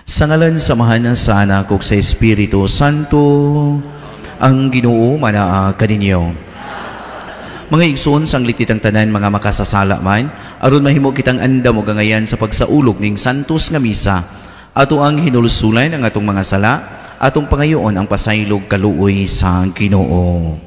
Sa ngalan sa Amahan, sa Anak ug sa Espiritu Santo, ang Ginoo manaa kaninyo. Mga igsoon, sanglit kitang tanan mga makasasala man, aron mahimo kitang andam ug angayan sa pagsaulog ning santos nga misa. Ato ang hinulsulan ang atong mga sala, atong pangayoon ang pasaylog kaluoy sa Ginoo.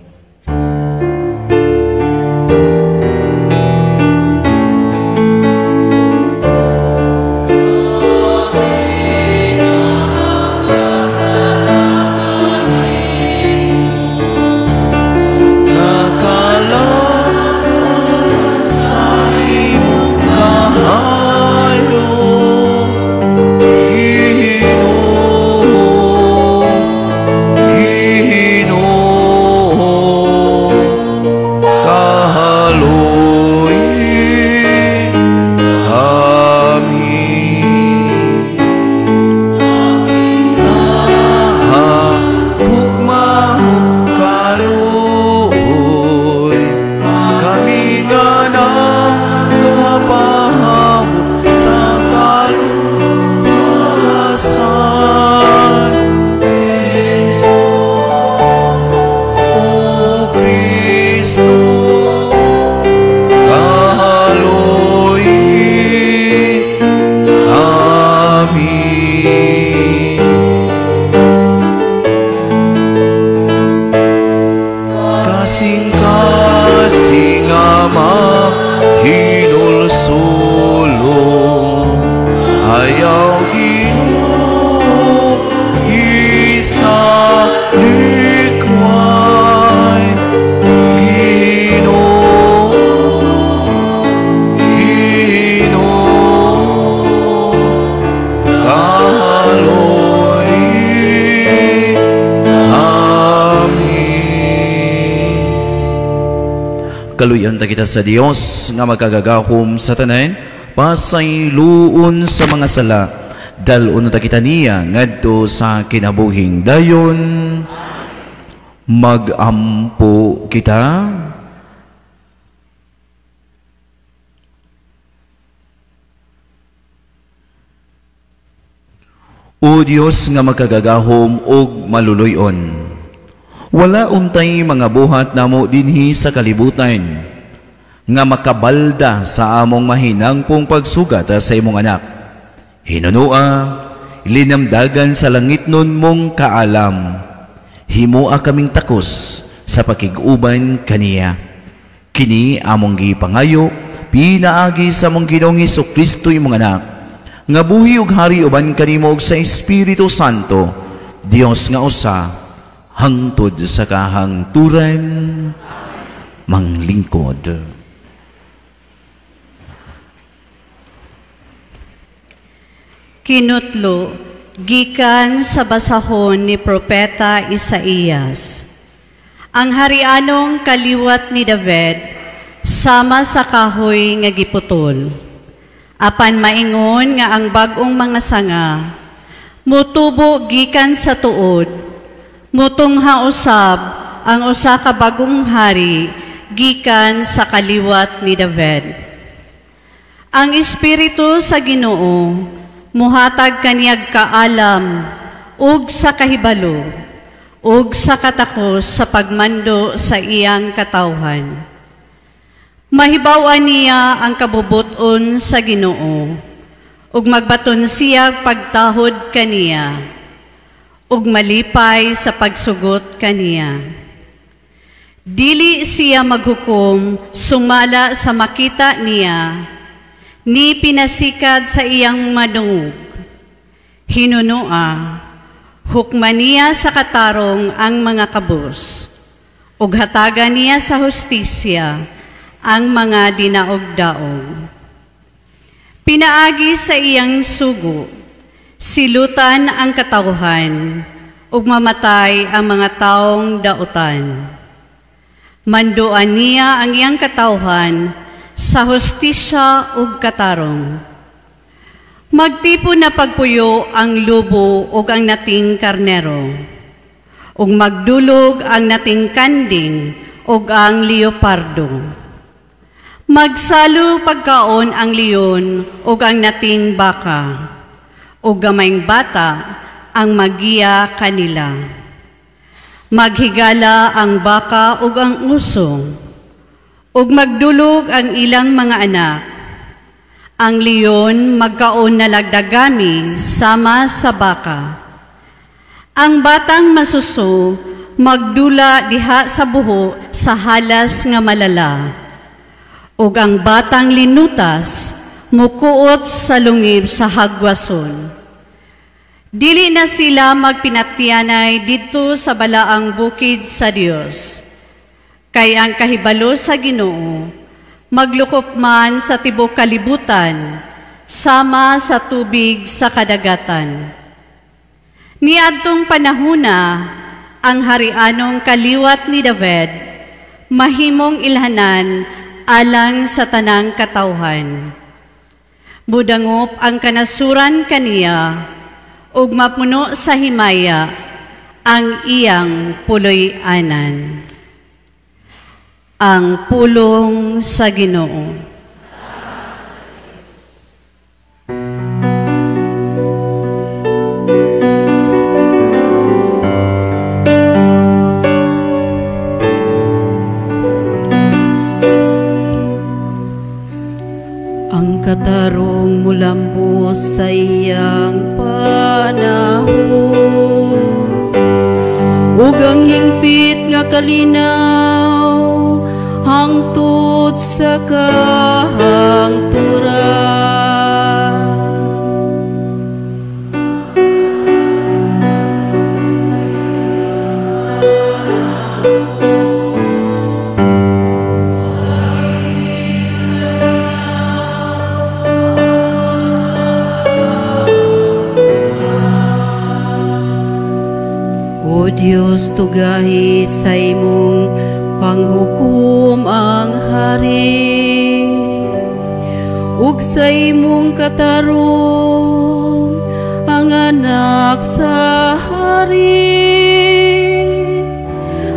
Kaluyan ta kita sa Dios nga magkagagahom sa tanan, pasayloon sa mga sala, dal-on ta kita niya ngadto sa kinabuhing dayon. Magampo kita. O Dios nga magkagagahom ug maluluyon, wala untay mga buhat namo dinhi sa kalibutan nga makabalda sa among mahinangpong pagsugat sa imong anak. Hinunua, linamdagan sa langit nun mong kaalam, himua kaming takos sa pakig-uban kaniya. Kini among gipangayo, pinaagi sa among Ginoong Hesukristo imong anak, nga buhi ug hari uban kanimo ug sa Espiritu Santo, Dios nga usa, hangtod sa kahangturan, manglingkod. Kinutlo, gikan sa basahon ni Propeta Isaías. Ang harianong kaliwat ni David, sama sa kahoy nga giputol. Apan maingon nga ang bag-ong mga sanga, mutubo gikan sa tuod, mutungha usab ang usa ka bagong hari gikan sa kaliwat ni David. Ang espiritu sa Ginoo muhatag kaniyag kaalam ug sa kahibalo ug sa katakos sa pagmando sa iyang katawhan. Mahibaw-an niya ang kabubut-on sa Ginoo ug magbaton siya pagtahod kaniya ug malipay sa pagsugot kaniya. Dili siya maghukom sumala sa makita niya, ni pinasikad sa iyang madungog. Hinunua, hukman niya sa katarong ang mga kabus, ug hatagan niya sa hustisya ang mga dinaog-daog. Pinaagi sa iyang sugo, silutan ang katawhan, ug mamatay ang mga taong dautan. Manduan niya ang iyang katawhan sa hustisya ug katarong. Magtipon na pagpuyo ang lubo ug ang nating karnero, ug magdulog ang nating kanding ug ang leopardo. Magsalo pagkaon ang leon ug ang nating baka, ug gamayng bata ang magiya kanila. Maghigala ang baka ug ang uso, ug magdulog ang ilang mga anak. Ang leon magkaon nalagdagami sama sa baka. Ang batang masuso magdula diha sa buho sa halas nga malala. Ug ang batang linutas mukuot sa lungib sa hagwason. Dili na sila magpinatyanay didto sa balaang bukid sa Dios. Kay ang kahibalo sa Ginoo maglukop man sa tibok kalibutan, sama sa tubig sa kadagatan. Niadtong panahona, ang harianong kaliwat ni David, mahimong ilhanan alang sa tanang katawhan. Budangop ang kanasuran kaniya, ug mapuno sa himaya ang iyang puloy-anan. Ang pulong sa Ginoo. Ang katarong mulambos sa iyang panahon, ug ang hingpit nga kalinaw hangtod sa kahangturan. O Diyos, tugahi sa imong panghukom ang hari, ug sa imong katarong ang anak sa hari.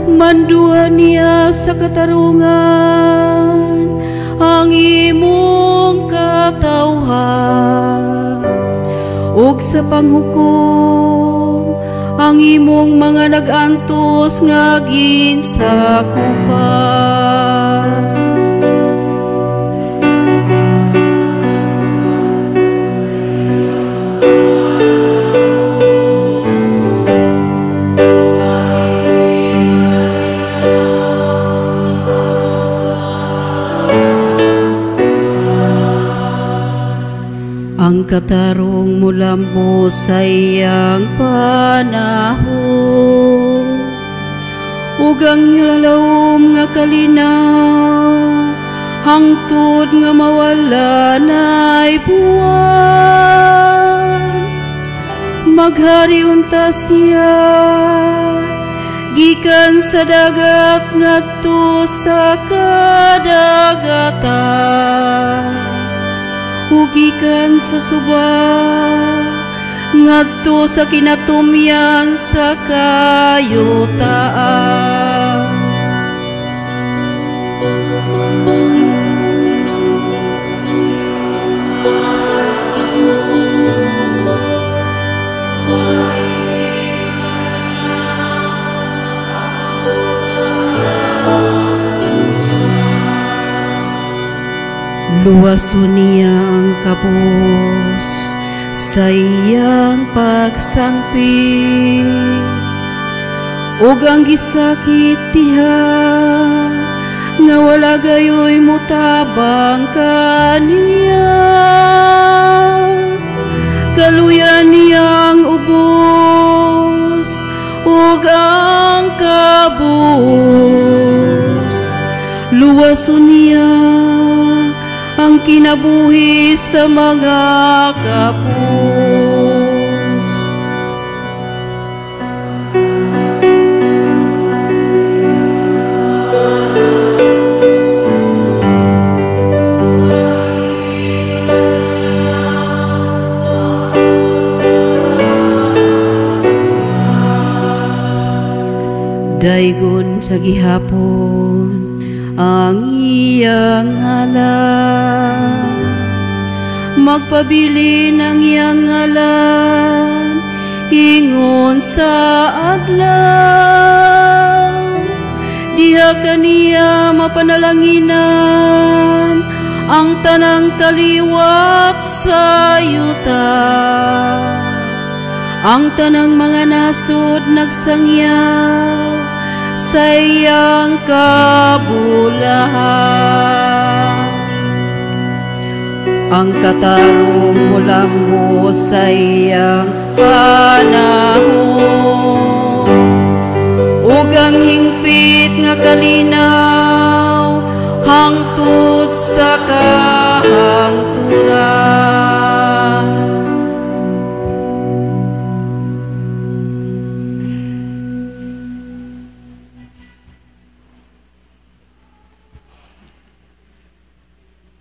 Manduha niya sa katarungan ang imong katawhan, ug sa panghukom ang imong mga nag-antos nga ginsakupan. Ang katarong mulambo sa iyang panahon, ug ang hilalawom nga kalinaw hangtod nga mawala na'y buwan. Maghari unta siya gikan sa dagat ngadto sa kadagatan, ugikan sa suba ngadto sa kinatumyan sa kayutaan. Luwason niya ang kabos sa iyang pagsangpit, ug ang gisakit diha nga wala gayoy mutabang kaniya. Kaluyan niyang ubos ug ang kabos, luwason niya ang kinabuhi sa mga kapos. Daygon sa gihapon ang iyang ngalan, Magpabilin ang iyang ngalan ingon sa adlaw. Diha kaniya mapanalanginan ang tanang kaliwat sa yuta. Ang tanang mga nasod nagsangyaw sa iyang kabulahan. Ang katarong mulambo sa iyang panahon, ug ang hingpit nga kalinaw hangtod sa kahangturan.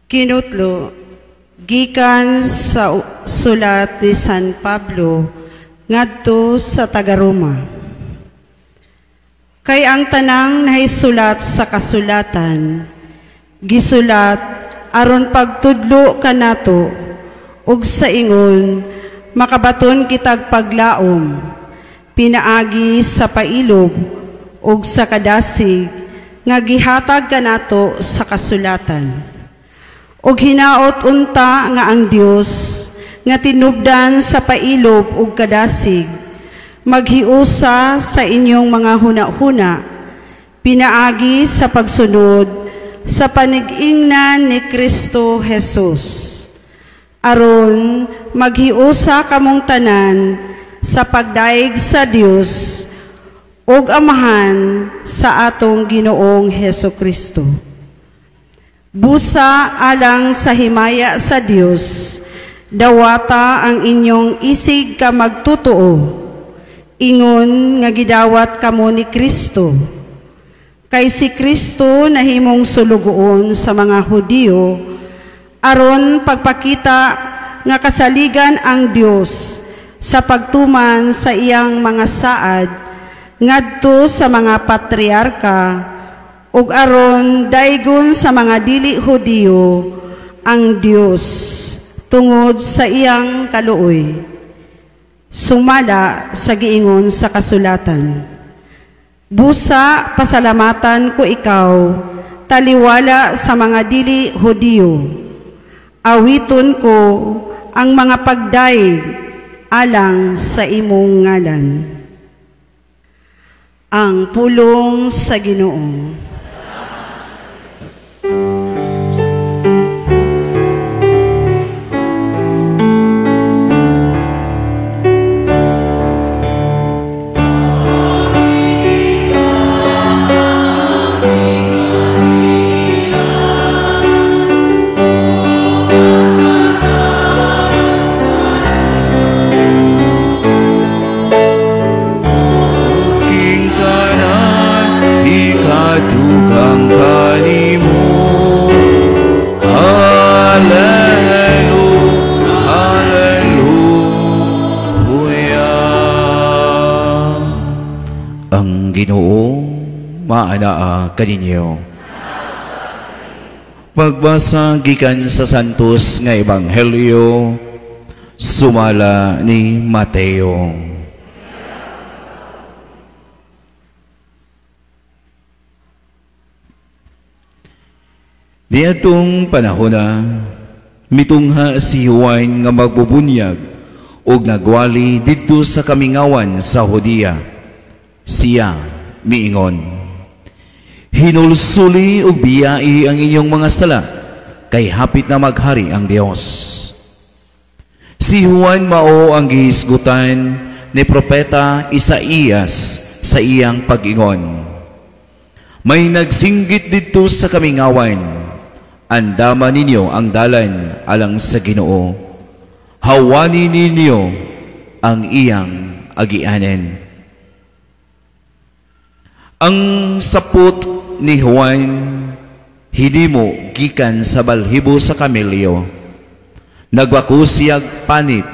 Kinutlo, gikan sa sulat ni San Pablo ngadto sa taga-Roma. Kay ang tanang nahisulat sa kasulatan, gisulat aron pagtudlo kanato ug sa ingon makabaton kitag paglaom, pinaagi sa pailob ug sa kadasig nga gihatag kanato sa kasulatan. Og hinaot unta nga ang Dios nga tinubdan sa pailob ug kadasig maghiusa sa inyong mga huna-huna pinaagi sa pagsunod sa panig-ingnan ni Kristo Jesus, aron maghiusa kamong tanan sa pagdaig sa Dios ug Amahan sa atong Ginoong Hesukristo. Busa alang sa himaya sa Dios, dawata ang inyong isig ka magtotoo, ingon nga gidawat kamo ni Kristo. Kay si Kristo nahimong sulugoon sa mga Hudiyo, aron pagpakita nga kasaligan ang Dios sa pagtuman sa iyang mga saad ngadto sa mga patriarka, ug aron daygon sa mga dili Hudiyo ang Dios tungod sa iyang kaluoy. Sumala sa giingon sa kasulatan, busa pasalamatan ko ikaw, taliwala sa mga dili Hudiyo. Awiton ko ang mga pagdayeg alang sa imong ngalan. Ang pulong sa Ginoo. Ginoo, maanaa kaninyo. Pagbasa gikan sa Santos nga Ebanghelyo sumala ni Mateo. Niadtong panahona, mitungha si Juan nga magbubunyag ug nagwali didto sa kamingawan sa Judea. Siya miingon, hinulsuli ug biyai ang inyong mga sala, kay hapit na maghari ang Dios. Si Juan mao ang gihisgutan ni Propeta Isaías sa iyang pag-ingon, may nagsinggit didto sa kamingawan, andama ninyo ang dalan alang sa Ginoo, hawani ninyo ang iyang agianen. Ang sapot ni Juan hinimo gikan sa balhibo sa kamelyo, nagwako siyag panit,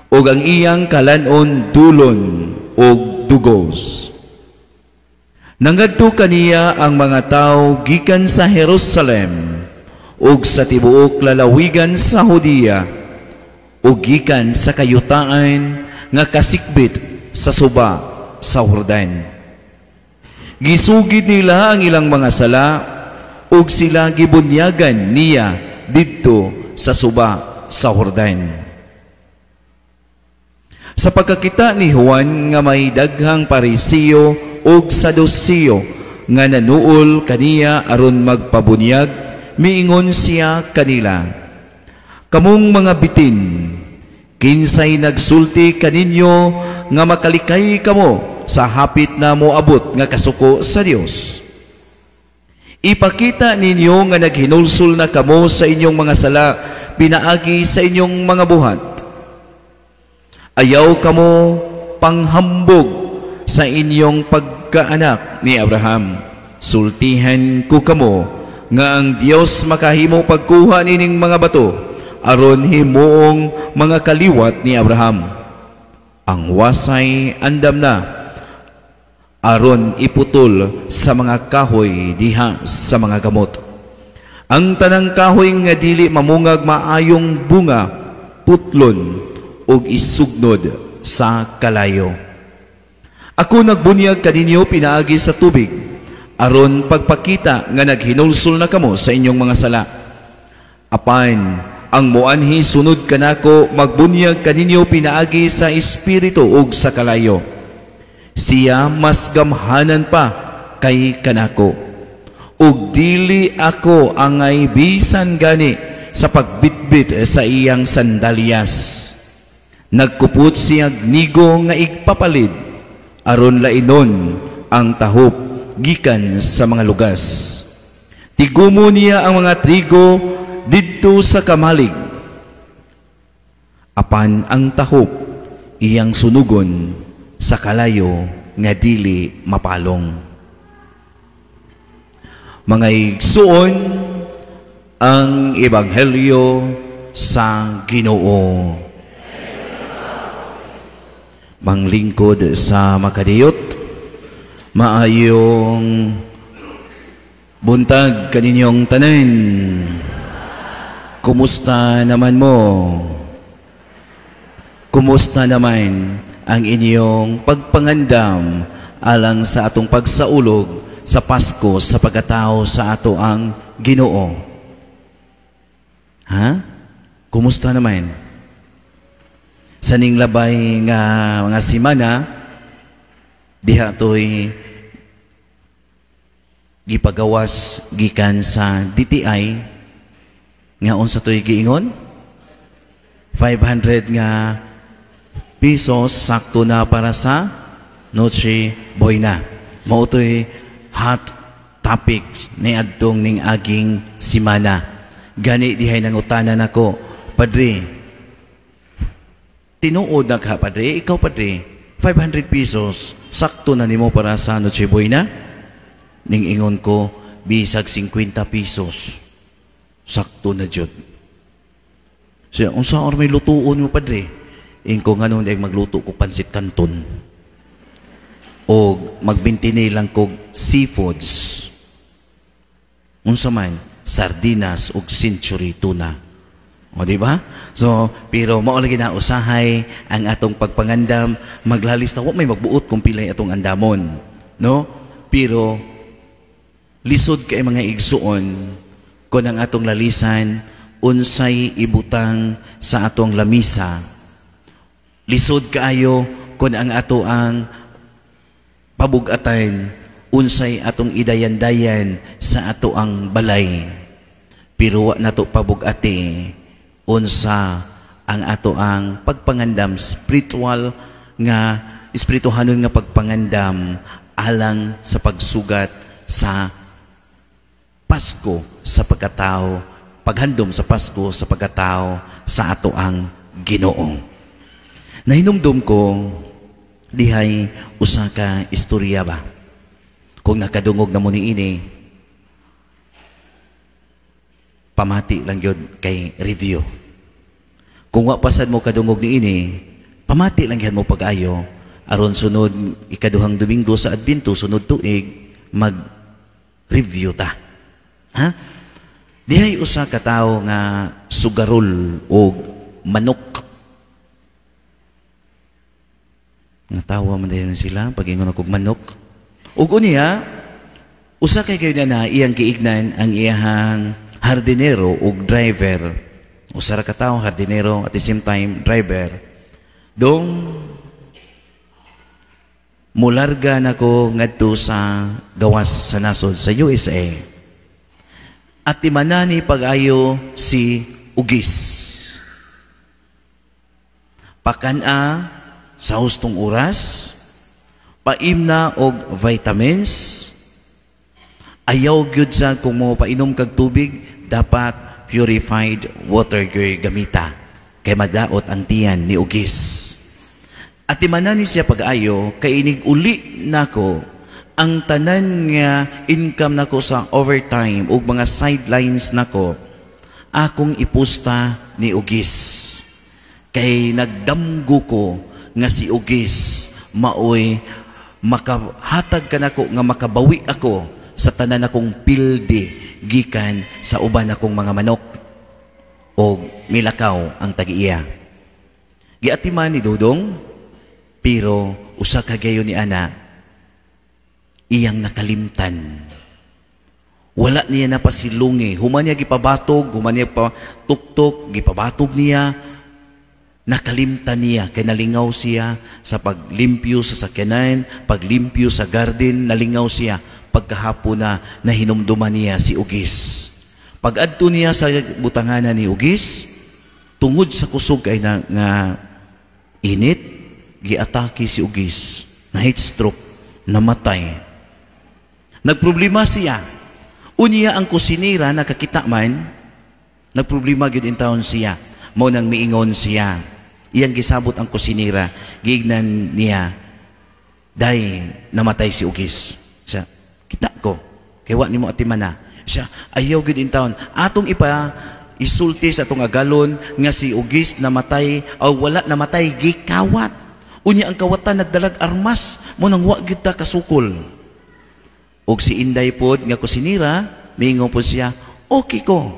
ug ang iyang kalanon dulon og dugos. Nangadto kaniya ang mga tawo gikan sa Jerusalem ug sa tibuok lalawigan sa Judea ug gikan sa kayutaan nga kasikbit sa suba sa Jordan. Gisugid nila ang ilang mga sala ug sila gibunyagan niya didto sa suba sa Jordan. Sa pagkakita ni Juan nga may daghang Pariseo ug Saduceo nga nanuol kaniya aron magpabunyag, miingon siya kanila, "Kamong mga bitin, kinsay nagsulti kaninyo nga makalikay kamo sa hapit na moabot nga kasuko sa Dios? Ipakita ninyo nga naghinulsol na kamo sa inyong mga sala pinaagi sa inyong mga buhat. Ayaw kamo panghambog sa inyong pagkaanak ni Abraham. Sultihan ko kamo nga ang Dios makahimo pagkuha nining mga bato aron himuong mga kaliwat ni Abraham. Ang wasay andam na aron iputol sa mga kahoy diha sa mga gamot. Ang tanang kahoy nga dili mamungag maayong bunga, putlon ug isugnod sa kalayo. Ako nagbunyag kaninyo pinaagi sa tubig aron pagpakita nga naghinulsol na kamo sa inyong mga sala. Apan ang muanhi sunod kanako magbunyag kaninyo pinaagi sa espiritu ug sa kalayo. Siya mas gamhanan pa kay kanako, ug dili ako angay bisan gani sa pagbitbit sa iyang sandalyas. Nagkupot siya nigo nga igpapalid aron lainon ang tahop gikan sa mga lugas. Tigumo niya ang mga trigo didto sa kamalig, apan ang tahop iyang sunugon sa kalayo nga dili mapalong." Mga igsuon, ang Ebanghelyo sa Ginoo. Manglingkod sa makadiyot, maayong buntag kaninyong tanan. Kumusta naman mo? Kumusta naman ang inyong pagpangandam alang sa atong pagsaulog sa Pasko sa pagkatao sa ato ang Ginoo? Ha? Kumusta naman? Sa ning labay nga mga simana, diha to'y gipagawas gikan sa DTI nga unsa to'y giingon? 500 nga pesos sakto na para sa Noche Buena. Mao to'y hot topic ni adtong ning aging simana. Gani dihay nangutanan nako, "Padre, tinuod na ka, Padre, ikaw, Padre, 500 pesos sakto na nimo para sa Noche Buena?" Ning ingon ko, "Bisag 50 pesos sakto na jud." Siya, "Unsa or may lutuon mo, Padre?" Ingko, "Nganon ay magluto ko pansit canton o magbintini lang kog seafoods, unsa man, sardinas ug century tuna." O, di ba? So, pero mao lagi na usahay ang atong pagpangandam, maglalis ta, wa may magbuot kung pilay atong andamon, no? Pero lisod kay mga igsuon kon ang atong lalisan unsay ibutang sa atong lamisa. Lisod kaayo kon ang ato ang pabugatan unsay atong idayan-dayan sa ato ang balay. Pero wa nato pabugati unsa ang ato ang pagpangandam spiritual nga espirituhanon nga pagpangandam alang sa pagsugat sa Pasko sa pagkatao, paghandom sa Pasko sa pagkatao sa ato ang Ginoo. Nahinumdum ko dihay usa ka istorya ba. Kung nakadungog na mo niini, pamati lang yun kay review. Kung wa pasad mo kadungog niini, pamati lang yan mo pag-ayo aron sunod ikaduhang Domingo sa Adbento, sunod tuig, mag-review ta. Ha? Dihay usa ka tawo nga sugarol og manok. Natawa man din sila pag ingon og manok. Ug unya, usa kay kayo na iyang giignan ang iyahang hardinero ug driver. Usa ra ka tawo, hardinero at the same time driver. Dong mularga nako ngadto sa gawas sa nasod sa USA. At timanani pag-ayo si Ugis. Pakan-a sa hustong oras, paimna og vitamins, ayaw gyud sa kung mo painom kag tubig, dapat purified water gyud gamita kay madaot ang tiyan ni Ugis. At timanani siya pag-ayo kay inig uli nako ang tanan nga income nako sa overtime ug mga sidelines nako akong ipusta ni Ugis. Kay nagdamgo ko nga si Ugis maoy makahatag kanako nga makabawi ako sa tanan akong pildi gikan sa uban akong mga manok og milakaw ang tag-iya. Giatiman ni Dodong, pero usa ka gayon ni ana iyang nakalimtan. Wala niya napasilungi. Human niya gipabatog, human niya patuktok, gipabatog niya. Nakalimtan niya, kay nalingaw siya sa paglimpyo sa sakyanan, paglimpyo sa garden, nalingaw siya. Pagkahapon na nahinumduman niya si Ugis. Pag-adto niya sa butanganan ni Ugis, tungod sa kusog ay na, nga init, giatake si Ugis, na heat stroke, namatay. Nagproblema siya. Unya ang kusinira nakakita man, nagproblema gyud in taon siya. Mao nang miingon siya. Iyang gisabot ang kusinira, giignan niya, day namatay si Ugis. Siya, kita ko, kay wa nimo atimana. Siya, ayaw gyud in taon. Atong ipa isulti sa atong agalon nga si Ugis namatay o wala namatay, gikawat. Unya ang kawatan nagdalag armas, mo nang wa gyud ta kasukol. Og si Inday pod nga kusinira, miingon pod siya, okay ko.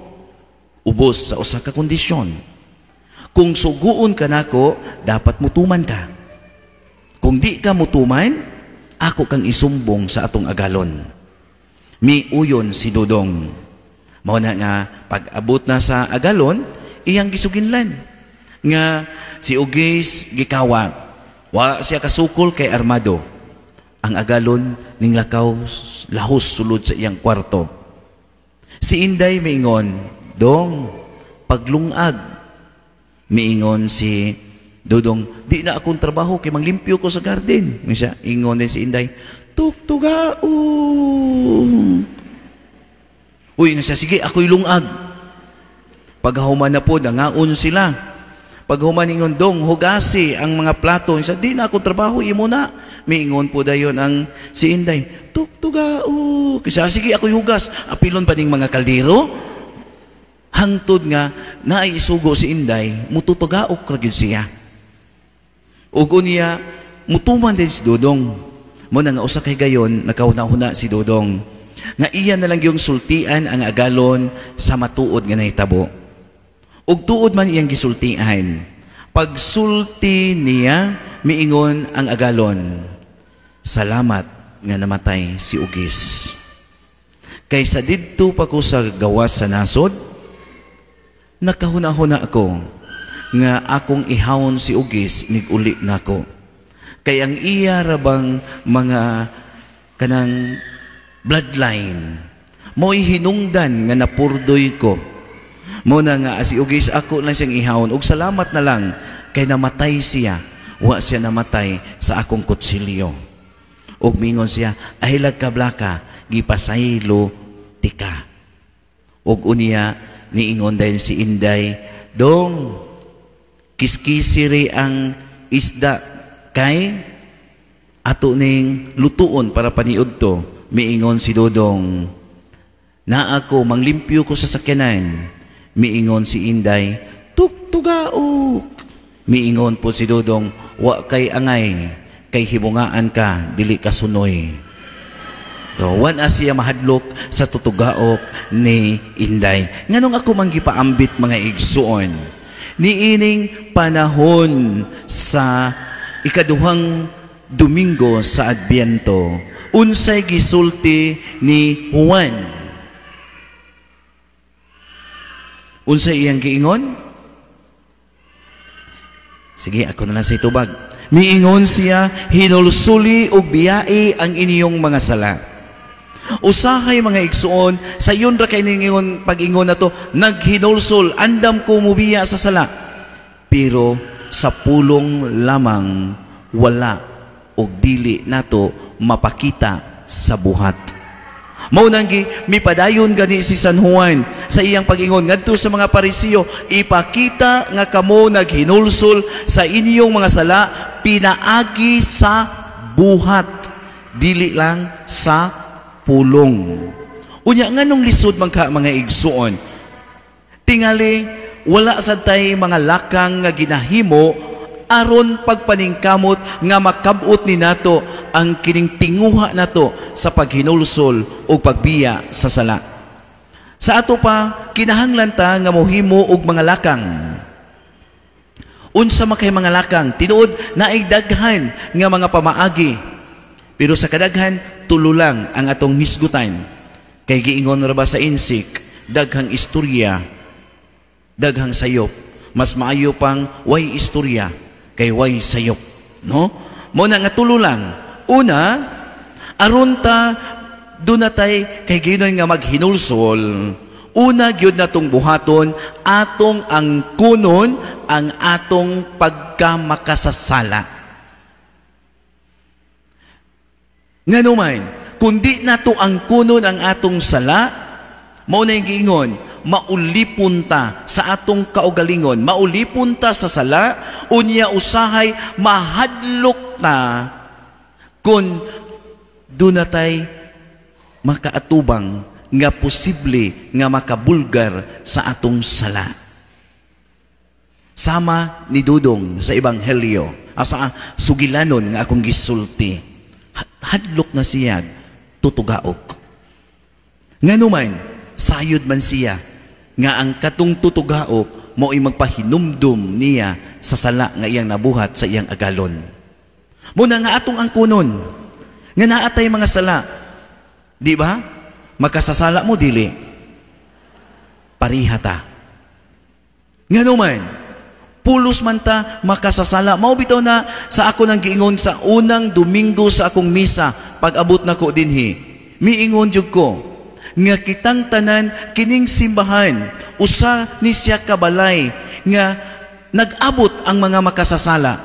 Ubos sa usa ka kondisyon. Kung suguon ka nako, dapat mutuman ka. Kung di ka mutuman, ako kang isumbong sa atong agalon. Miuyon si Dodong. Mao na nga pag-abot na sa agalon, iyang gisuginlan nga si Ugis gikawat. Wa siya kasukol kay armado. Ang agalon ning lakaw lahos sulod sa iyang kwarto. Si Inday miingon, "Dong, paglungag." Miingon si Dodong, "Di na akong trabaho kay manglimpyo ko sa garden." Siya, ingon din si Inday, "Tuktugaon." Uy, nga siya, sige, ako'y lungag. Paghuman na po, nangaon sila. Paghuman ingon, "Dong, hugasi ang mga plato." Siya, "Di na akong trabaho, imo na." Miingon po dayon ang si Inday, "Tuktugao." Siya, sige, ako'y hugas. Apilon pa ning mga kaldero. Hangtod nga naisugo si Inday, mututugaok ra gyud siya. Ug unya mutuman din si Dodong. Mo na nga usa kay gayon nakahuna-huna si Dodong nga iya na lang yung sultian ang agalon sa matuod nga nahitabo. Ug tuod man iyang gisultian. Pagsulti niya, miingon ang agalon, "Salamat nga namatay si Ugis. Kaysa didto pa ko sa gawas sa nasod, nakahuna-huna ako nga akong ihawon si Ugis nig-uli nako. Kay ang iya rabang mga kanang bloodline mo'y hinungdan nga napurdoy ko. Mo na nga si Ugis ako lang siyang ihawon ug salamat na lang kay namatay siya. Wa siya namatay sa akong kutsilyo." Ug mingon siya, "Ahilag ka blaka, gipasaylo tika." Ug unya niingon din si Inday, "Dong, kiskisiri ang isda kay ato ning lutuon para paniud to." Miingon si Dodong, "Na ako manglimpyo ko sa sakyanan." Miingon si Inday, "Tuktugaok." Miingon po si Dodong, "Wa kay angay, kay hibungaan ka, dili ka sunoy." So, wan siya mahadlok sa tutugaok ni Inday. Nganong ako man gipaambit, mga igsuon? Niining panahon sa ikaduhang Domingo sa Adbyento, unsay gisulti ni Juan? Unsay iyang giingon? Sige, ako na lang sa itubag. Miingon siya, hinulsuli og biyai ang inyong mga sala. Usahay mga igsuon, sa yun ra kay ningon pag-ingon na to, naghinulsol, andam ko mubiya sa sala. Pero sa pulong lamang wala og dili nato mapakita sa buhat. Mao nang mipadayon gani si San Juan sa iyang pag-ingon ngadto sa mga Parisiyo, ipakita nga kamo naghinulsol sa inyong mga sala pinaagi sa buhat, dili lang sa pulong. Unya nganong lisod man ka mga igsuon? Tingali wala sad tay mga lakang nga ginahimo aron pagpaningkamot nga makabot ni nato ang kining tinguha nato sa paghinulsol o pagbiya sa sala. Sa ato pa kinahanglan ta nga mohimo og mga lakang. Unsa man kay mga lakang? Tinuod naay daghan nga mga pamaagi. Pero sa kadaghan tulo lang ang atong hisgutan. Kay giingon ra ba sa insik, daghang istorya, daghang sayop. Mas maayo pang way istorya kay way sayop, no? Mo na nga tulo lang. Una, aron ta dunatay kay ginon nga maghinulsol. Una gyud natong buhaton atong angkunon ang atong pagkamakasasala. Nganuman, kundi nato angkunon ang atong sala, mao na yung giingon, maulipon ta sa atong kaugalingon, maulipon ta sa sala, unya usahay mahadlok ta kung dunatay makaatubang nga posible nga makabulgar sa atong sala. Sama ni Dudong sa Ebanghelyo, asa sugilanon nga akong gisulti, hadlok na siya tutugaok. Nganuman, sayod man siya nga ang katong tutugaok mo'y magpahinumdum niya sa sala nga iyang nabuhat sa iyang agalon. Muna nga atong angkunon nga naatay mga sala, di ba? Makasasala mo dili, pariha ta. Nganuman, pulos man ta makasasala. Mao bitaw na sa ako nang giingon sa unang Domingo sa akong misa pag-abot nako dinhi. Miingon jud ko nga kitang tanan kining simbahan usa ni siya kabalay nga nag-abot ang mga makasasala.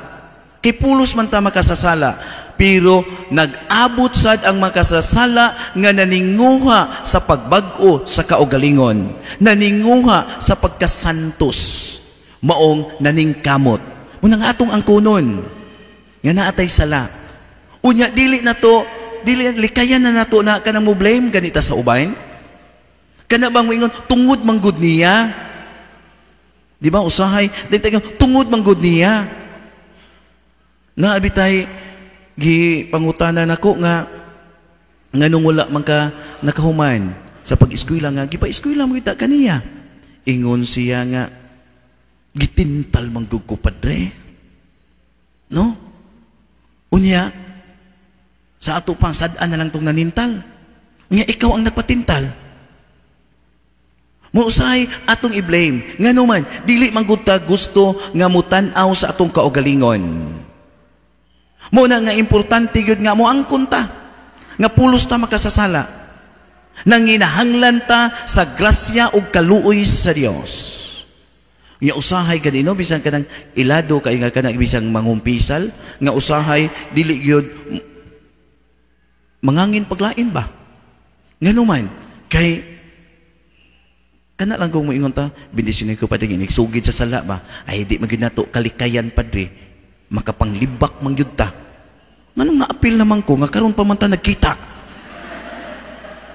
Kay pulos man ta makasasala, pero nag-abot sad ang makasasala nga naninguha sa pagbag-o sa kaugalingon, naninguha sa pagkasantos, maong naningkamot. Muna nga atong angkunon nga naatay sala. Unya dili na to, dili likayan na nato na kanang mo blame ganita sa uban. Kana bang moingon tungod manggod niya? Di ba usahay dili tayo tungod manggod niya. Naabitay gi pangutana nako nga nganong wala man ka nakahuman sa pag-eskwela nga gipa-eskwela mo kita kaniya. Ingon siya nga gitintal manggod ko, padre. No? Unya sa ato pang sad-an na lang tong nanintal. Unya ikaw ang nagpatintal. Mousay atong i-blame. Ngano man dili man gud ta gusto nga mutan-aw sa atong kaugalingon. Mo na nga importante gyud nga mo angkon ta nga pulos ta makasasala. Nanginahanglan ta sa grasya ug kaluoy sa Dios. Nga usahay kanino bisan kanang ilado kay nga kanang bisang mangumpisal nga usahay dili gyud mangangin paglain ba. Ngano man kay kana lang kung moingon ta bendisyonin ko padre inigsugid sa sala ba, ay di man gyud nato kalikayan padre, makapanglibak man gyud ta. Nganong naapil naman ko nga karon pa man ta nagkita?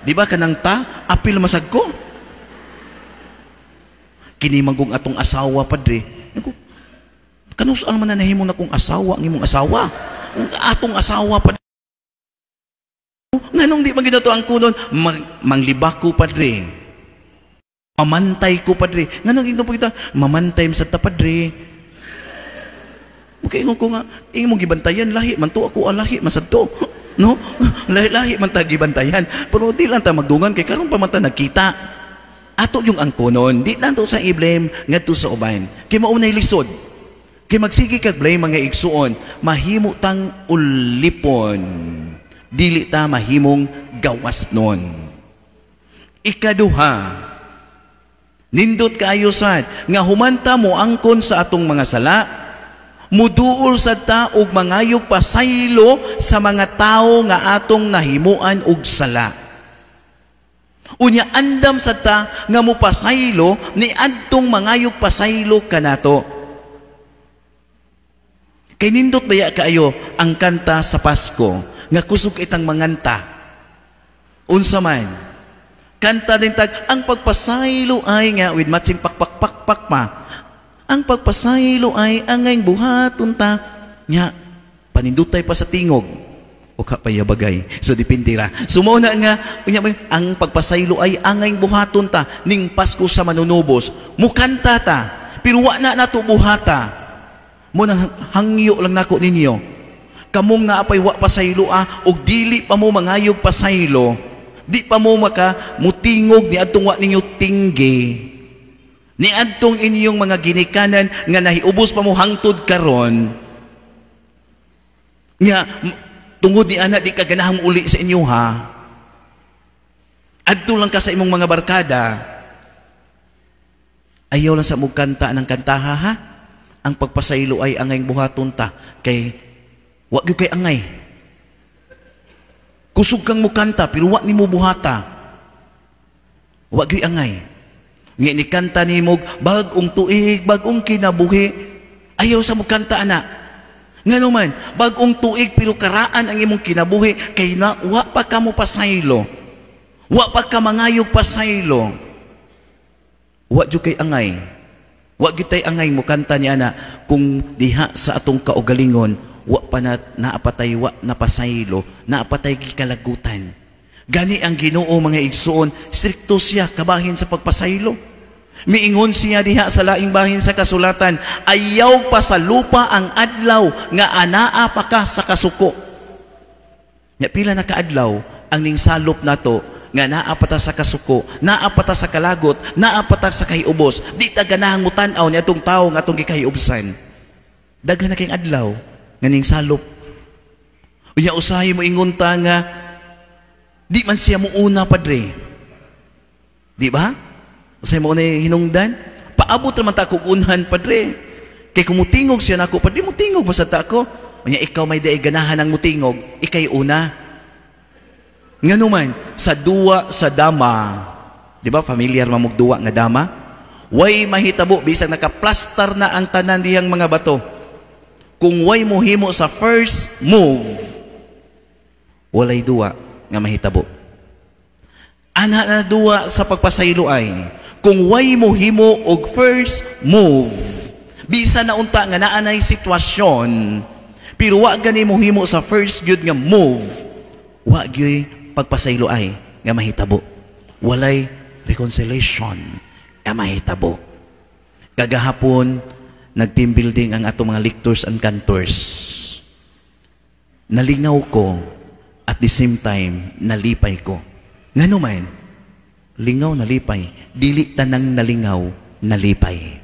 Di ba kanang ta apil masag ko? Kini man kong atong asawa padre. Kanus-an man na nahimo na kong asawa ang imong asawa? Ang atong asawa padre. Nganong di man gyud nato angkonon? Manglibak ko, padre. Mamantay ko, padre. Nganong ingnon po kita mamantay sa ta, padre? Okay, ingon ko nga, ingon mo gibantayan, lahi man to ako, lahi man sad to. No? Lahi-lahi man ta gibantayan. Pero di lang ta magdungan kay karon pa man ta nagkita. Ato yung angkonon, di lang to sa i-blame ngadto sa uban. Kay mao nay lisod. Kay magsige kag blame, mga igsuon, mahimo tang ulipon. Dili ta mahimong gawas nun. Ikaduha, nindot kaayo sad nga humanta mo angkon sa atong mga sala, muduol sad ta og mangayog pasaylo sa mga tawo nga atong nahimuan og sala. Unya andam sad ta nga mopasaylo ni adtong mangayog pasaylo kanato. Kay nindot baya kaayo ang kanta sa Pasko nga kusog itang manganta. Unsa man? Kanta din tag ang pagpasaylo ay nga with matching pakpak pakpak pa. Ang pagpasaylo ay angay buhaton ta nya panindutay pa sa tingog o kapayabagay. So depende ra. So mao na nga unya ang pagpasaylo ay angay buhaton ta ning Pasko sa manunubos. Mukanta ta pero wa na nato buhata. Mo nang hangyo lang nako ninyo. Kamong naapay wa pasaylo og dili pa mo mangayog pasaylo, di pa mo maka mutingog ni adtong wa ninyo tinggi. Ni adtong inyong mga ginikanan nga nahiubos pa mo hangtod karon. Nya tungod ni ana di ka ganahang uli sa inyo ha. Adto lang ka sa imong mga barkada. Ayaw lang sa mong kanta ng kantaha ha. Ang pagpasaylo ay angay buhaton ta kay wa gyud kay angay. Kusog kang mukanta pero wa nimo buhata. Wa gyud angay. Nga ni kanta nimo bag-ong tuig, bag-ong kinabuhi. Ayaw sa mukanta ana. Ngano man, bag-ong tuig pero karaan ang imong kinabuhi kay na wa pa ka mo pasaylo. Wa pa ka mangayog pasaylo. Wa jud kay angay. Wa gyud tay angay mukanta ni ana kung diha sa atong kaugalingon wa pa na naapatay wa napasaylo, naapatay gikalagutan. Gani ang Ginoo, mga igsuon, strikto siya kabahin sa pagpasaylo. Miingon siya diha sa laing bahin sa kasulatan, ayaw pa sa lupa ang adlaw nga anaa pa ka sa kasuko. Nya pila na kaadlaw ang ning salop nato nga naa pa ta sa kasuko, naa pa ta sa kalagot, naa pa ta sa kahiubos. Di ta ganahang mutan-aw ni atong tawo nga atong gikahiubsan. Daghan na kayong adlaw nga ning salop. Unya usahay mo ingon ta nga di man siya muuna, padre. Di ba? Usahay mo una hinungdan? Paabot naman ta kog unhan, padre. Kay kung mutingog siya nako, padre, mutingog man sa ta ko. Unya ikaw may daig ganahan ang mutingog, ikay una. Ngano man, sa duwa sa dama, di ba familiar mamog duwa nga dama? Way mahitabo bisag nakaplastar na ang tanan dihang mga bato. Kung way mohimo sa first move, walay duwa nga mahitabo. Ana na duwa sa pagpasaylo ay, kung way mohimo og first move, bisan na unta nga naa nay sitwasyon, pero wa gani mohimo sa first gyud nga move, wa gyud pagpasaylo ay nga mahitabo. Walay reconciliation nga mahitabo. Kagahapon, nag-team building ang atong mga lectors and cantors. Nalingaw ko, at the same time, nalipay ko. Ngano man, lingaw nalipay, dili tanang nalingaw, nalipay.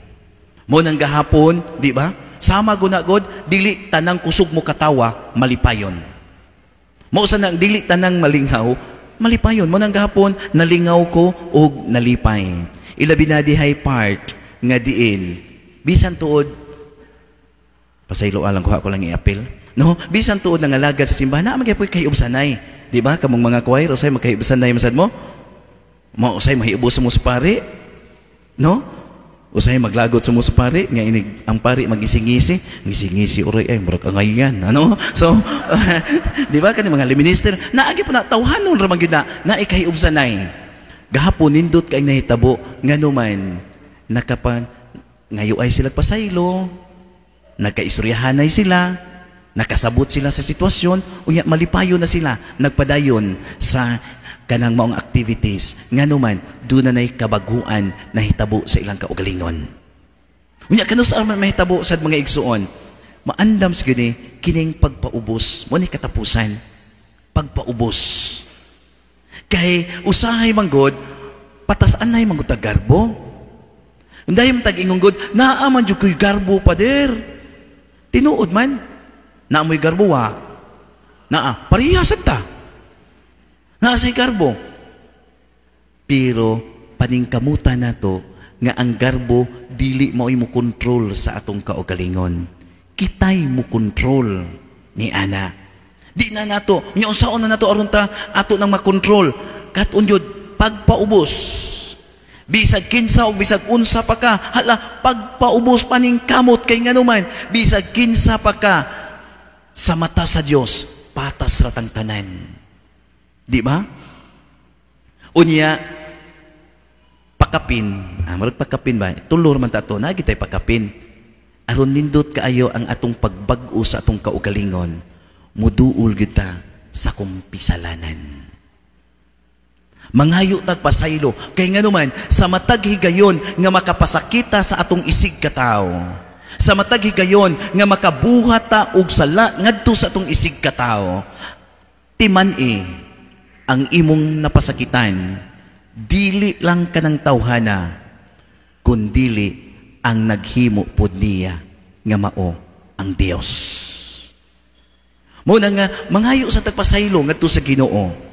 Mo nang gahapon, di ba? Sama gunagod, dili tanang kusog mo katawa, malipayon. Mo sa nang dili tanang malingaw, malipayon. Mo nang gahapon, nalingaw ko og nalipay. Ilabi na dihay part nga diin. Bisan tuod, pasaylo alang kuha ko lang i-appeal. No, bisan tuod nga alagad sa simbahan, naa magyapon kay ubsanay. Di ba? Kamong mga choir, usay magkahiubsanay masad mo? Mo usay mahiubos mo sa pari. No? Usay maglagot sa mo sa pari, nga inig ang pari magisingisi, ngisingisi oray ay murag angayan, ano? So, di ba kani mga minister, naagi po na tawhanon ra man gyud na naikahiubsanay. Gahapon nindot kay nahitabo ngano man nakapan ngayo ay sila pasaylo, nagkaistoryahanay sila. Nakasabot sila sa sitwasyon, unya malipayo na sila, nagpadayon sa kanang maong activities. Ngano man, doon na na'y kabaguan na hitabo sa ilang kaugalingon. Unya kanus man mahitabo sa mga igsuon, maandam sa gini kining pagpaubos, mo ni katapusan, pagpaubos. Kay usahay manggod, patasan nay manggod tag garbo. Unday man tag ingon god, naa man jud ko'y garbo, pader. Tinuod man, naa mo'y garbo wa. Naa, parehas ta. Naa say garbo. Pero paningkamutan nato nga ang garbo dili mao'y mo kontrol sa atong kaugalingon. Kitay mo kontrol ni ana. Di na nato, nya unsaon na nato aron ta ato nang makontrol. Kat-on jud pagpaubos. Bisag kinsa og bisag unsa pa ka, hala pagpaubos paning kamot kay nganuman, bisag kinsa pa ka sa mata sa Dios, patas ra tang tanan. Di ba? Unya pakapin, murag pakapin ba? Tulor man ta to, naa gitay pakapin. Aron nindot kaayo ang atong pagbag-o sa atong kaugalingon, muduol gyud ta sa kumpisalanan. Mangayo tag pasaylo kay nganuman sa matag higayon nga makapasakita sa atong isig katawo, sa matag higayon nga makabuhat ta og sala ngadto sa atong isig katawo, timan-i ang imong napasakitan, dili lang kanang tawhana, kundili ang naghimo pod niya nga mao ang Dios. Mo na nga mangayo sa tagpasaylo ngadto sa Ginoo.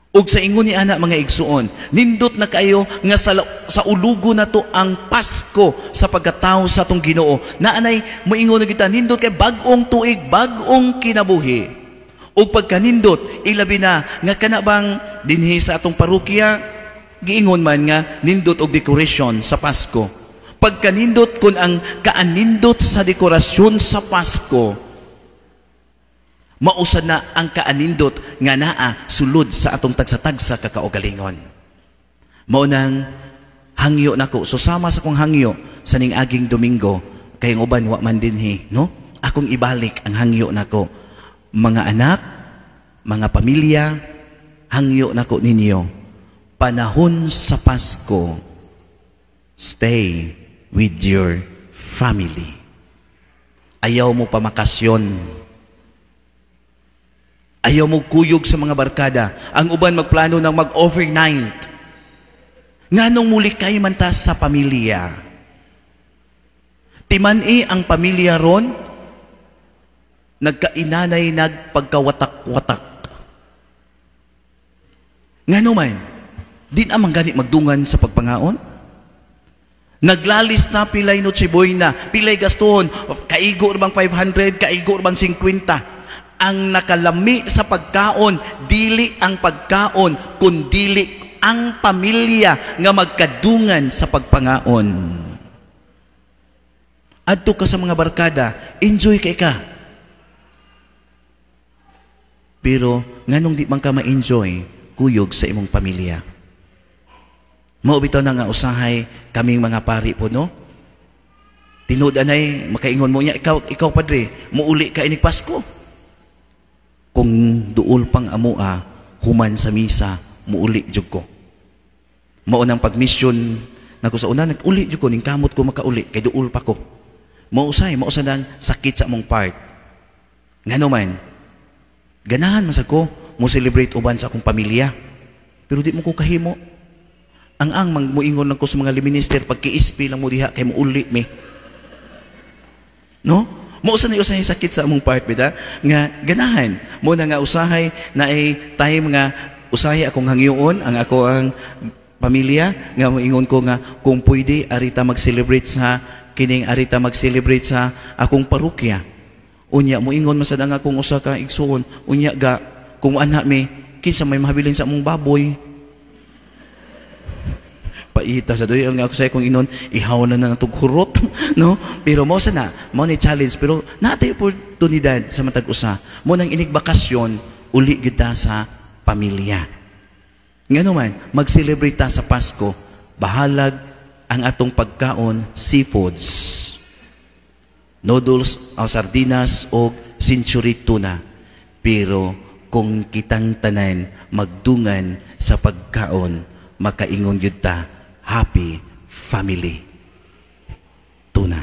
Ug sa ingon ni ana mga igsuon, nindot na kayo nga sa ulugo na to ang Pasko sa pagkatao sa atong Ginoo. Naanay moingon na kita, nindot kay bag-ong tuig, bag-ong kinabuhi. Ug pagkanindot, ilabi na nga kana bang dinhi sa atong parokya, giingon man nga nindot og decoration sa Pasko. Pagkanindot kun ang kaanindot sa dekorasyon sa Pasko, mausad na ang kaanindot nga naa sulod sa atong tagsa-tagsa kakaugalingon. Mao nang hangyo nako, so sama sa kong hangyo sa ning aging Domingo, kay ang uban wa man dinhi, no? Akong ibalik ang hangyo nako. Mga anak, mga pamilya, hangyo nako ninyo. Panahon sa Pasko, stay with your family. Ayaw mo pamakasyon. Ayaw mo kuyog sa mga barkada. Ang uban magplano ng mag-overnight. Nganong mulikay man ta sa pamilya. Timan-i ang pamilya ron, nagkainanay nagpagkawatak-watak. Ngano man, di naman gani magdungan sa pagpangaon. Naglalis na pilay Noche Buena, pilay gastuhon, kaigo bang 500, kaigo bang 50. Ang nakalami sa pagkaon, dili ang pagkaon, kundili ang pamilya nga magkadungan sa pagpangaon. Adto ka sa mga barkada, enjoy kay ka. Pero nganong di man ka ma-enjoy, kuyog sa imong pamilya. Mao bitaw na nga usahay kaming mga pari po, no? Tinuod anay makaingon mo niya, ikaw padre, muuli ka inig Pasko. Kung duol pang amoa, human sa misa, muuli jud ko. Mao nang pagmisyon nako sa una, nag-uli jud ko, ning kamot ko makauli, kay duol pa ko. Mao usay, mao sa nang sakit sa among part. Ngano man, ganahan man sa ko, mo celebrate uban sa akong pamilya. Pero di mo ko kahimo. Ang muingon lang ko sa mga minister, pagkiispi lang mo diha, kay muuli mi. No? Mo usa na usahay sakit sa among part bita nga ganahan. Mo na nga usahay na ay time nga usahay akong hangyoon ang ako ang pamilya nga moingon ko nga kung pwede arita mag-celebrate sa kining arita mag-celebrate sa akong parokya. Unya moingon man sad ang akong usa ka igsuon, unya ga kung anha mi kinsa may mahabilin sa among baboy. Paita sa doy ang ako sa akong inon ihaw na na natug hurot, no? Pero mo sana mo ni challenge, pero natay oportunidad sa matag usa mo nang inig bakasyon uli gyud ta sa pamilya. Ngano man mag-celebrate ta sa Pasko, bahalag ang atong pagkaon seafoods. Noodles, o sardinas o century tuna. Pero kung kitang tanan magdungan sa pagkaon, makaingon gyud ta, happy family. Tuna.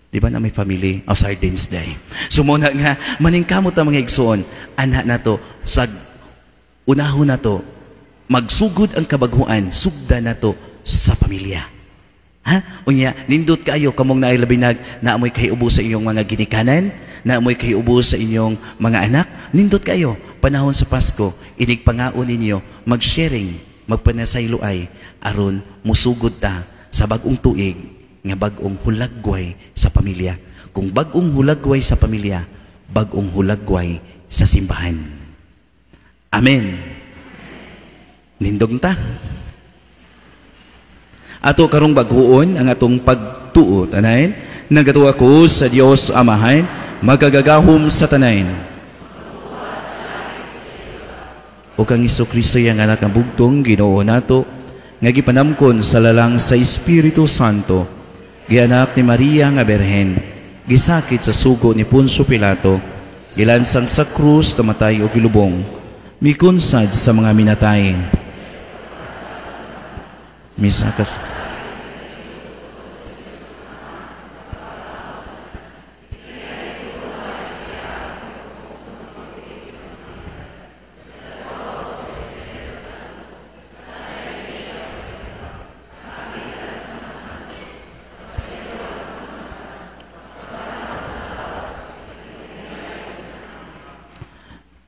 Di ba na may family o sardines day? So muna nga, maningkamot ang mga igsoon, anak na to, sa unahon na to, magsugod ang kabaghuan, sugda na to sa pamilya. Ha? Unya, nindot kayo kamong nailabinag na amoy kahiubo sa inyong mga ginikanan, na amoy kahiubo sa inyong mga anak, nindot kayo panahon sa Pasko, inigpangaon ninyo, mag-sharing, magpanasayloay, aron musugod ta sa bag-ong tuig nga bag-ong hulagway sa pamilya. Kung bag-ong hulagway sa pamilya, bag-ong hulagway sa simbahan. Amen. Nindog ta. Ato karong bag-uon ang atong pagtuo, tanayin. Nagatuo ako sa Dios Amahan, magagagahom sa tanayin. O kang Jesucristo yang anak ng bugtong Ginoo nato, nga gipanamkon sa lalang sa Espiritu Santo, gianak ni Maria nga Berhen, gisakit sa sugo ni Poncio Pilato, gilansang sa krus, namatay o gilubong, mikunsad sa mga minatay. Misakas.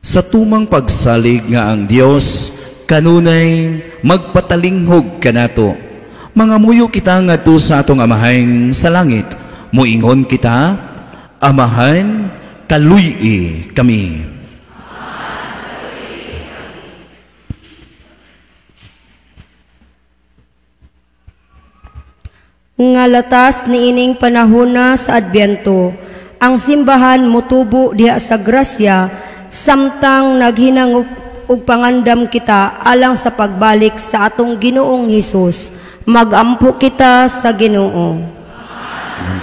Sa tumang pagsalig nga ang Dios kanunay magpatalinghog kanato. Mangamuyo kita ngadto sa atong Amahan sa langit. Muingon kita, Amahan, kaluy-i kami. Nga latas niining panahona sa Adbyento, ang simbahan motubo diha sa grasya samtang naghinangop ug pangandam kita alang sa pagbalik sa atong Ginoong Hesus. Magampo kita sa Ginoo.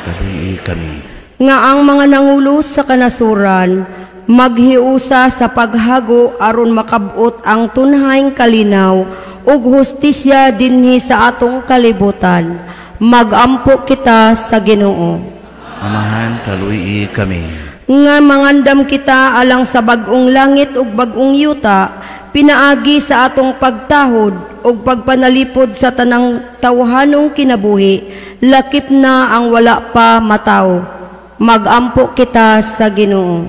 Kaluy-i kami. Nga ang mga nangulo sa kanasuran maghiusa sa paghago aron makabot ang tunhaing kalinaw ug hustisya dinhi sa atong kalibutan. Magampo kita sa Ginoo. Amahan, kaluy-i kami. Nga mangandam kita alang sa bag-ong langit ug bag-ong yuta, pinaagi sa atong pagtahod ug pagpanalipod sa tanang tawhanong kinabuhi, lakip na ang wala pa mataw. Magampo kita sa Ginoo.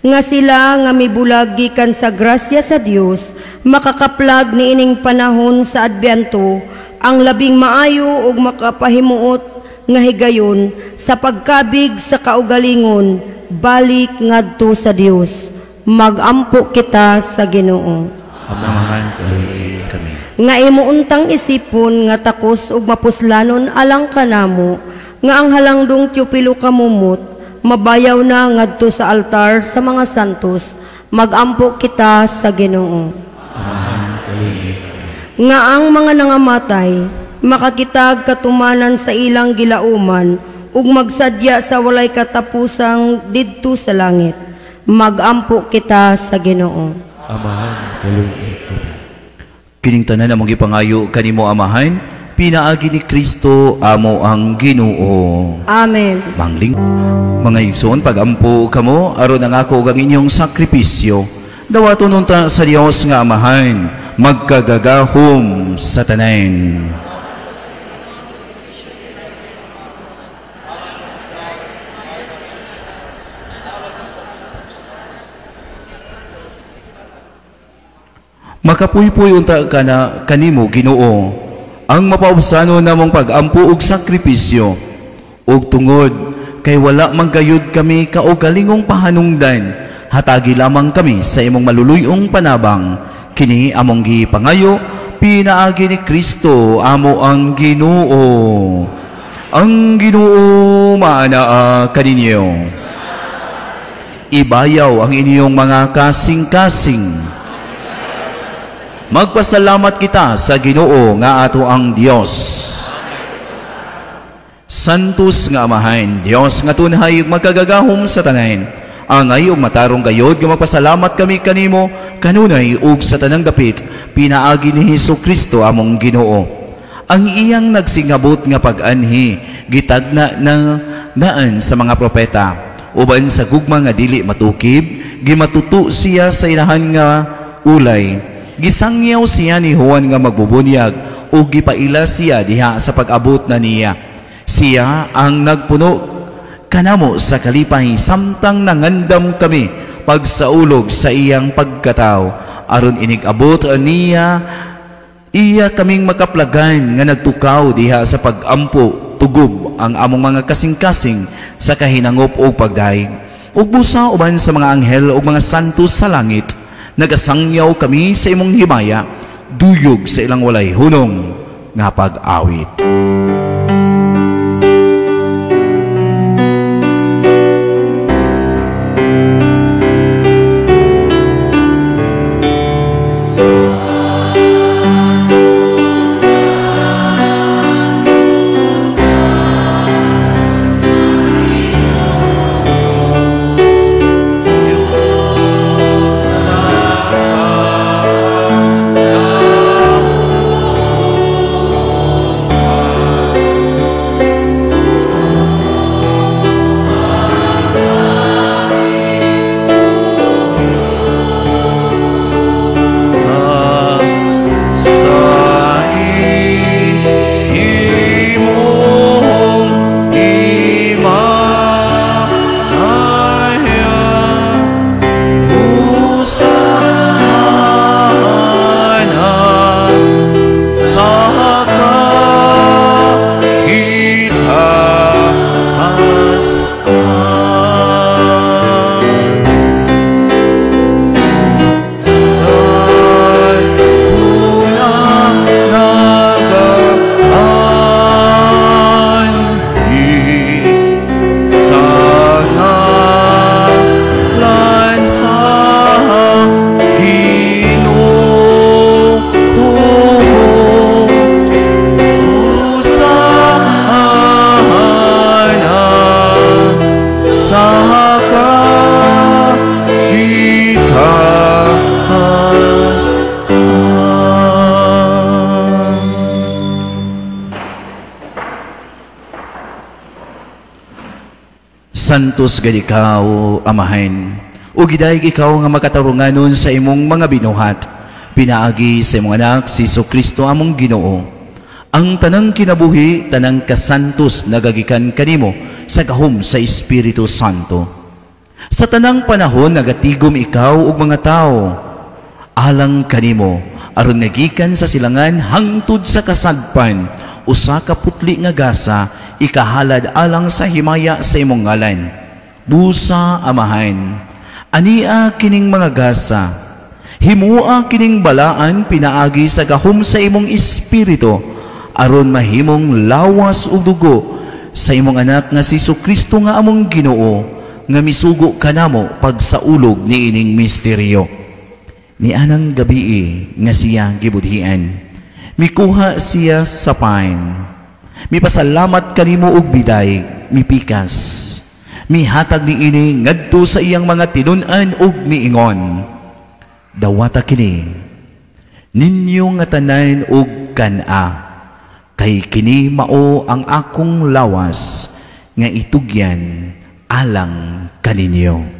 Nga sila nga mibulag gikan sa grasya sa Dios, makakaplag niining panahon sa Adbyento, ang labing maayo ug makapahimuot nga higayon sa pagkabig sa kaugalingon, balik ngadto sa Dios. Magampo kita sa Ginoo. Amahan, kaluy-i kami. Nga imo untang isipon nga takos ug mapuslanon alang kanamo, nga ang halangdong Teopilo kamumot mabayaw na ngadto sa altar sa mga santos. Magampo kita sa Ginoo. Amahan, kaluy-i kami. Nga ang mga nangamatay makakitag katumanan sa ilang gilauman ug magsadya sa walay katapusang didto sa langit. Magampo kita sa Ginoo. Amahan, kaluy-i kami. Kining tanan among gipangayo kanimo, Amahan, pinaagi ni Kristo amo ang Ginoo. Amen. Mangling mga igsoon, pagampo kamo aron ang ako ug ang inyong sakripisyo dawaton unta sa Dios nga Amahan, magkagagahom sa tanan. Makapuypuy unta kana kanimo, Ginoo, ang mapaubsanon namong pag-ampo og sakripisyo, ug tungod kay wala man gayud kami kaugalingong pahanungdan, hatagi lamang kami sa imong maluluyong panabang. Kini among gipangayo pinaagi ni Kristo amo ang Ginoo. Ang Ginoo maanaa kaninyo. Ibayaw ang inyong mga kasing-kasing. Magpasalamat kita sa Ginoo nga ato ang Dios. Santos nga Amahan, Dios nga tunhay ug makagagahom sa tanan, angay ug matarong gayod nga magpasalamat kami kanimo kanunay ug sa tanang dapit pinaagi ni Hesus Kristo among Ginoo. Ang iyang nagsingabot nga pag-anhi gitagna na naan sa mga propeta, uban sa gugma nga dili matukib, gimatuto siya sa inahan nga ulay. Gisangyaw siya ni Juan nga magbubunyag ug gipaila siya diha sa pag-abot na niya. Siya ang nagpuno kanamo sa kalipay samtang nangandam kami pagsaulog sa iyang pagkatao, aron inig-abot niya iya kaming makaplagan nga nagtukaw diha sa pag-ampo tugob ang among mga kasing-kasing sa kahinangop o pagdayeg. Ug busa uban sa mga anghel ug mga santos sa langit, nagasangyaw kami sa imong himaya, duyog sa ilang walay hunong nga pag-awit. Santos gad ikaw, Amahan, ug gidayeg ikaw nga makatarunganon sa imong mga binuhat, pinaagi sa imong anak si Jesucristo among Ginoo. Ang tanang kinabuhi, tanang kasantos nagagikan kanimo sa gahom sa Espiritu Santo. Sa tanang panahon nagatigom ikaw ug mga tawo alang kanimo, aron nagikan sa silangan hangtod sa kasadpan, usa ka putli nga gasa ikahalad alang sa himaya sa imong ngalan. Busa, Amahan, ania kining mga gasa, himua kining balaan pinaagi sa gahom sa imong espiritu, aron mahimong lawas ug dugo sa imong anak nga si Jesucristo nga among Ginoo, nga misugo kanamo pagsaulog niining misteryo. Nianang gabii nga siya gibudhian, mikuha siya sa pain, mipasalamat kanimo og biday, mipikas, mihatag niini ngadto sa iyang mga tinun-an ug miingon, dawata kini ninyo nga tanan og kan-a, kay kini mao ang akong lawas nga itugyan alang kaninyo.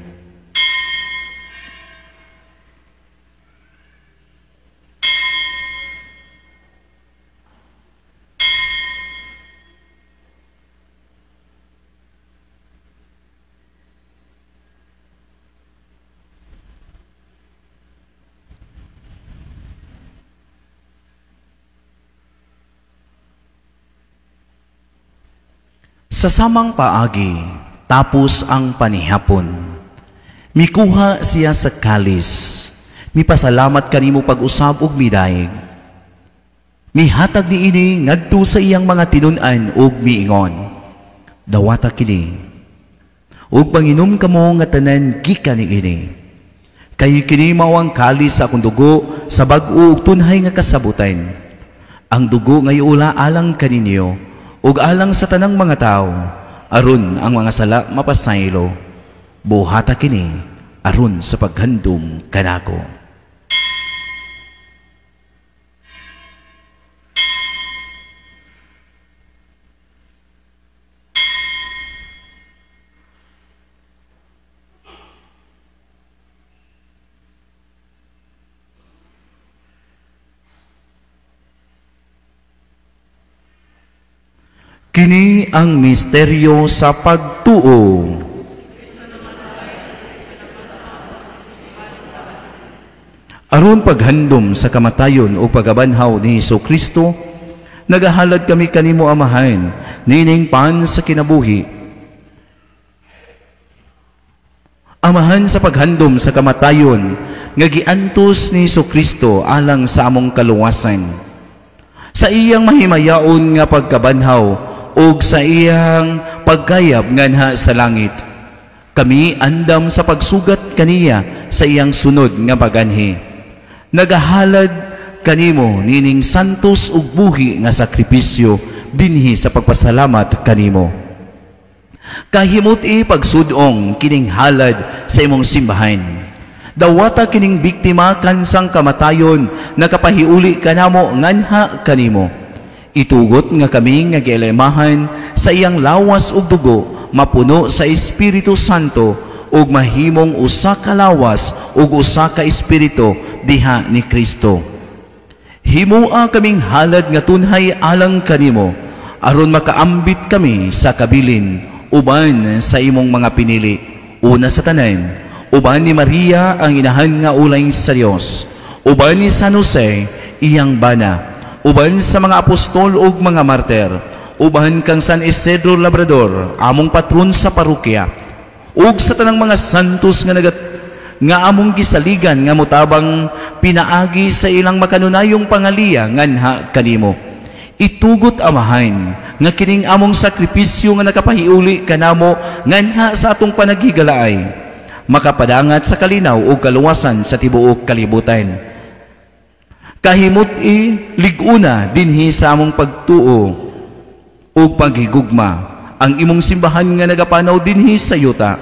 Sa samang paagi, tapos ang panihapon, mikuha siya sa kalis, mipasalamat kanimo pag-usab ug midayeg. Mihatag niini ngadto sa iyang mga tinun-an ug miingon, dawata kini, ug panginom kamo nga tanan gikan niini. Kay kini mao ang kalis sa akong dugo sa bag-o ug tunhay nga kasabutan. Ang dugo nga iula alang kaninyo ug alang sa tanang mga tawo, aron ang mga sala mapasaylo. Buhata kini aron sa paghandom kanako. Kini ang misteryo sa pagtuo. Aron paghandom sa kamatayon o pagabanhaw ni Hesus Kristo, nagahalad kami kanimo Amahan, nining pan sa kinabuhi. Amahan sa paghandom sa kamatayon nga giantos ni Hesus Kristo alang sa among kaluwasan. Sa iyang mahimayaon nga pagkabanhaw ug sa iyang pagkayab nganha sa langit, kami andam sa pagsugat kaniya sa iyang sunod nga paganhi. Nagahalad kanimo nining santos ug buhi nga sakripisyo dinhi sa pagpasalamat kanimo. Kahimut-i pagsudong kining halad sa imong simbahan. Dawata kining biktima kansang kamatayon nakapahiuli kanamo nganha kanimo. Itugot nga kami nga gialamahan sa iyang lawas ug dugo mapuno sa Espiritu Santo ug mahimong usa ka lawas ug usa ka espiritu diha ni Kristo. Himoa kaming halad nga tunhay alang kanimo aron makaambit kami sa kabilin uban sa imong mga pinili. Una sa tanan, uban ni Maria ang inahan nga ulay sa Dios, uban ni San Jose iyang bana, uban sa mga apostol ug mga martir, uban kang San Isidro Labrador among patron sa parokya, ug sa tanang mga santos nga nga among gisaligan nga motabang pinaagi sa ilang makanunayong pangaliya nganha kanimo. Itugot Amahan nga kining among sakripisyo nga nakapahiuli kanamo nganha sa atong panaghigalaay makapadangat sa kalinaw ug kaluwasan sa tibuok kalibutan. Kahimut-i lig-una dinhi sa among pagtuo ug paghigugma ang imong simbahan nga nagapanaw dinhi sa yuta,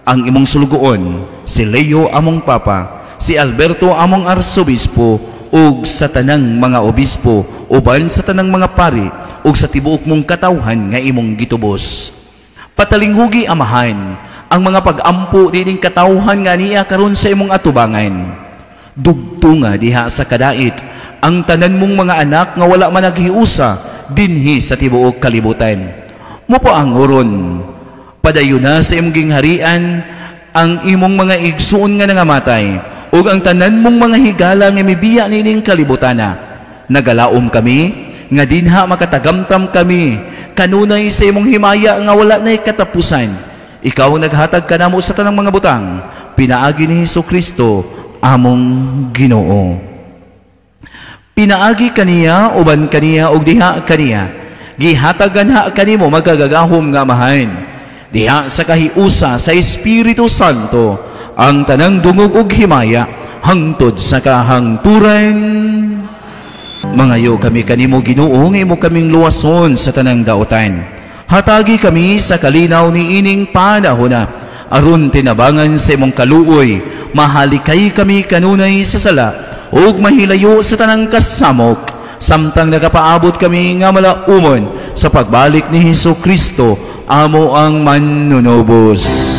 ang imong sulugoon si Leo among Papa, si Alberto among Arsobispo, ug sa tanang mga obispo, uban sa tanang mga pari, ug sa tibuok mong katawhan nga imong gitubos. Patalinghugi Amahan ang mga pag-ampo dining katawhan nga niya karon sa imong atubangan. Dugtunga diha sa kadait ang tanan mong mga anak nga wala man naghiusa dinhi sa tibuok kalibutan. Mupaangoron padayon na sa imong gingharian ang imong mga igsuon nga nangamatay ug ang tanan mong mga higala nga mibiya nining kalibutana. Nagalaom kami nga dinha makatagamtam kami kanunay sa imong himaya nga wala nay katapusan. Ikaw ang naghatag kanamo sa tanang mga butang pinaagi ni Hesus Kristo among Ginoo. Pinaagi kaniya, uban kaniya, ug diha kaniya, gihatagan ha kanimo magagagahom nga Amahan, diha sa kahiusa sa Espiritu Santo ang tanang dungog ug himaya hangtod sa kahangturan. Mangayo kami kanimo Ginoo nga imo kaming luwason sa tanang daotan. Hatagi kami sa kalinaw ni ining panahona aron tinabangan sa imong kaluoy, mahalikay kami kanunay sa sala ug mahilayo sa tanang kasamok, samtang nagapaabot kami nga malaumon sa pagbalik ni Hesus Kristo amo ang manunubos.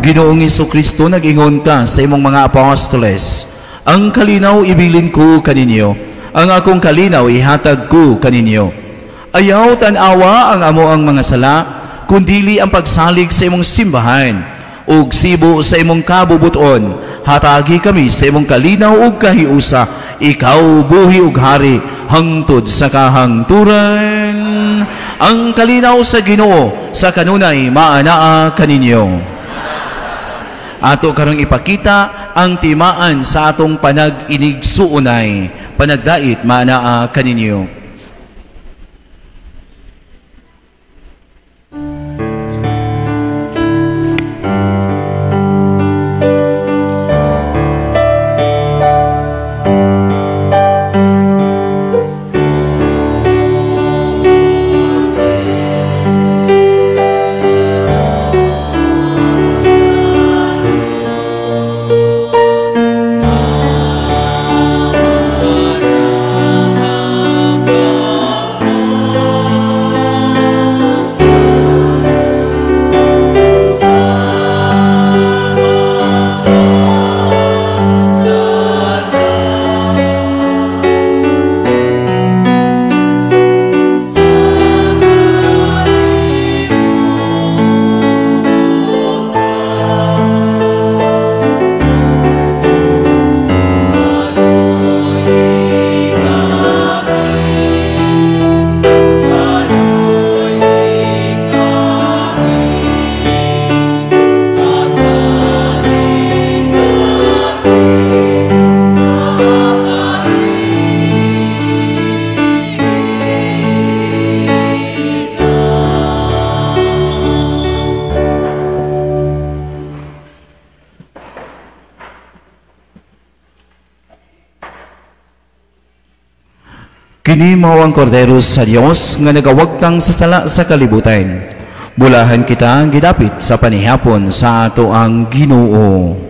Ginoong Jesucristo, nag-ingon ka sa imong mga apostoles, ang kalinaw ibilin ko kaninyo, ang akong kalinaw ihatag ko kaninyo. Ayaw tan-awa ang amo ang mga sala, kundili ang pagsalig sa imong simbahan, Ug sibo sa imong kabubuton, hatagi kami sa imong kalinaw ug kahiusa. Ikaw buhi ug hari hangtod sa kahangturan. Ang kalinaw sa Ginoo sa kanunay maanaa kaninyo. Ato karong ipakita ang timaan sa atong panag-inigsuonay. Panagdait maanaa kaninyo. Kini mao ang kordero sa Dios nga nagawagtang sa sala sa kalibutan. Bulahan kita gidapit sa panihapon sa ato ang Ginoo.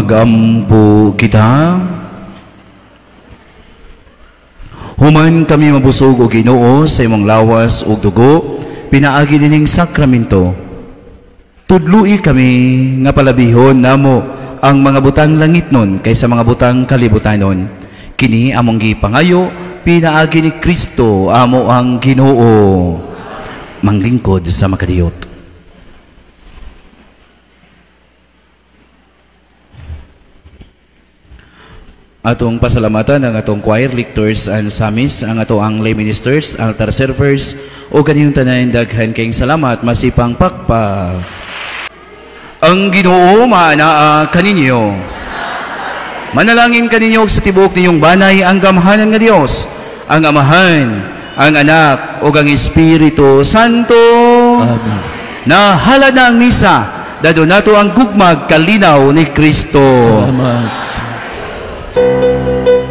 Magampo kita. Human kami mabusog o Ginoo sa imong lawas ug dugo, pinaagi nining sakramento. Tudloi kami nga palabihon namo ang mga butang langitnon kaysa mga butang kalibutanon. Kini among gipangayo pinaagi ni Kristo amo ang Ginoo. Manglingkod sa makadiyot. Atong pasalamatan ang atong choir, lectors and samis, ang ato ang lay ministers, altar servers, o kaniyong tanan daghan kayong salamat, masipang pakpak. Ang Ginoo maanaa kaninyo. Manalangin kaninyo sa tibuok ninyong banay ang gamhanan nga Dios, ang Amahan, ang Anak, o ang Espiritu Santo. Amen. Nahala na ang misa, dado nato ang gugmag kalinaw ni Kristo. Salamat.